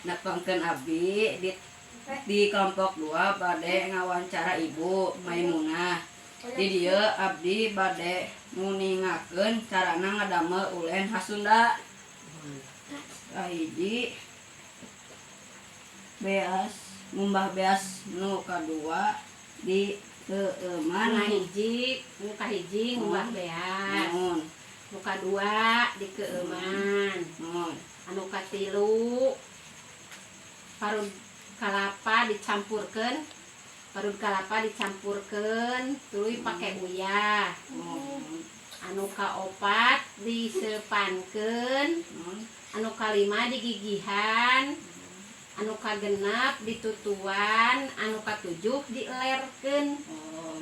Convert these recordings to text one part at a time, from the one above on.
Nepangkeun abdi di kelompok 2 bade ngawancara Ibu Maimunah. Di dieu abdi bade nguningakeun carana ngadamel ulen khas Sunda. Kahiji, beas, ngumbah beas. Nu kadua, dikeueuman. Nu hiji, nu kahiji ngumbah beas. Nuhun. Nu kadua, dikeueuman. Nuhun. Anu katilu, parut kalapa dicampurkeun, parut kalapa dicampurkeun tuluy pake uyah. Nuhun. Anu kaopat, disepankeun. Nuhun. Anu kalima, digigihan. Anu kagenep, ditutuan. Anu katujuh, dielerkeun. Oh.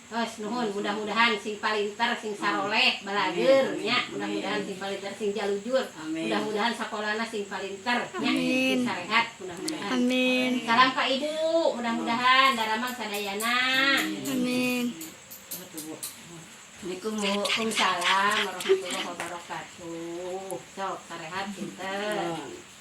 Terus nuhun, mudah-mudahan sing palinter, sing saroleh, balageur nya, mudah-mudahan sing palinter, sing jalujur. Amin. Mudah-mudahan sakolana sing palinter nya. Amin. Sing sarehat mudah-mudahan. Amin. Salam ka Ibu, mudah-mudahan daramang sadayana. Amin. Bu. Assalamualaikum, Bu. Waalaikumsalam warahmatullahi wabarakatuh. Sok sarehat, pinter. Nuhun.